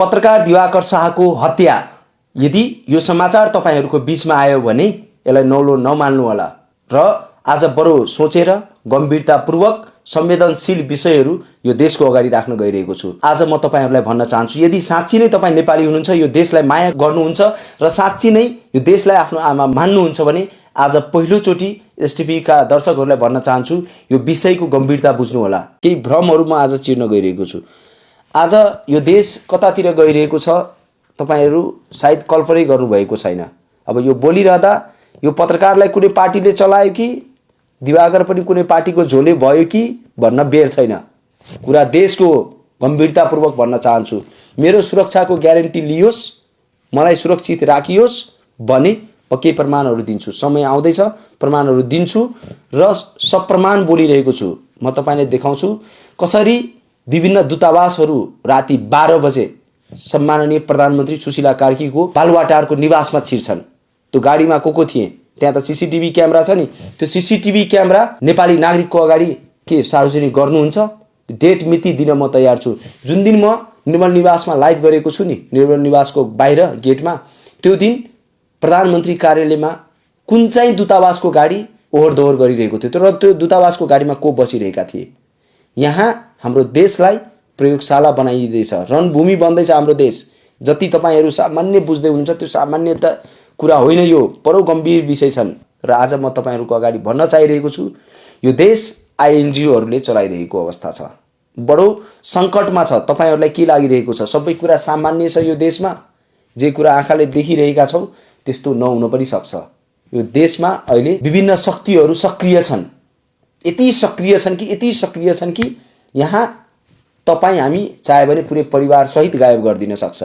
पत्रकार दिवाकर शाहको हत्या यदि यो समाचार तपाईहरूको बीचमा आयो भने यसलाई नौलो नमान्नु होला र आज बडो सोचेर गम्भीरतापूर्वक संवेदनशील विषयहरू यो देशको अगाडि राख्न गइरहेको छु। आज म तपाईहरूलाई भन्न चाहन्छु, यदि साँच्चै नै तपाईँ नेपाली हुनुहुन्छ, यो देशलाई माया गर्नुहुन्छ र साँच्चै नै यो देशलाई आफ्नो आमा मान्नुहुन्छ भने आज पहिलोचोटि एसटिभी का दर्शकहरूलाई भन्न चाहन्छु, यो विषयको गम्भीरता बुझ्नु होला। केही भ्रमहरू म आज चिर्न गइरहेको छु। आज यो देश कतातिर गइरहेको छ तपाईहरू सायद कल्पनै गर्नुभएको छैन। अब यो बोलिरहँदा यो पत्रकारलाई कुनै पार्टीले चलायो कि दिवाकर पनि कुनै पार्टीको झोले भयो कि भन्न बेर छैन। कुरा देशको गम्भीरतापूर्वक भन्न चाहन्छु। मेरो सुरक्षाको ग्यारेन्टी लियोस्, मलाई सुरक्षित राखियोस् भने म केही प्रमाणहरू दिन्छु। समय आउँदैछ प्रमाणहरू दिन्छु र सप्रमाण बोलिरहेको छु। म तपाईलाई देखाउँछु कसरी विभिन्न दूतावासहरू राति 12 बजे सम्माननीय प्रधानमन्त्री सुशीला कार्कीको बालुवाटारको निवासमा छिर्छन्। त्यो गाडीमा को थिए? त्यहाँ त सीसीटीभी क्यामेरा छ नि। त्यो सीसीटीभी क्यामेरा नेपाली नागरिकको अगाडि के सार्वजनिक गर्नुहुन्छ? डेट मिति दिन म तयार छु। जुन दिन म निर्मल निवासमा लाइभ गरेको छु नि, निर्मल निवासको बाहिर गेटमा, त्यो दिन प्रधानमन्त्री कार्यालयमा कुन चाहिँ दूतावासको गाडी ओहोर दोहोर गरिरहेको थियो र त्यो दूतावासको गाडीमा को बसिरहेका थिए? यहाँ हाम्रो देशलाई प्रयोगशाला बनाइदिँदैछ, रणभूमि बन्दैछ हाम्रो देश। जति तपाईहरू सामान्य बुझ्दै हुनुहुन्छ त्यो सामान्य त कुरा होइन, यो बडो गम्भीर विषय छन्। र आज म तपाईहरूको अगाडि भन्न चाहिरहेको छु, यो देश आइएनजिओहरूले चलाइरहेको अवस्था छ, बडो सङ्कटमा छ। तपाईहरूलाई के लागिरहेको छ? सबै कुरा सामान्य छ यो देशमा? जे कुरा आँखाले देखिरहेका छौँ त्यस्तो नहुन पनि सक्छ। यो देशमा अहिले विभिन्न शक्तिहरू सक्रिय छन्। यति सक्रिय छन् कि यहाँ तपाईँ हामी चाहे भने पुरै परिवार सहित गायब गरिदिन सक्छ।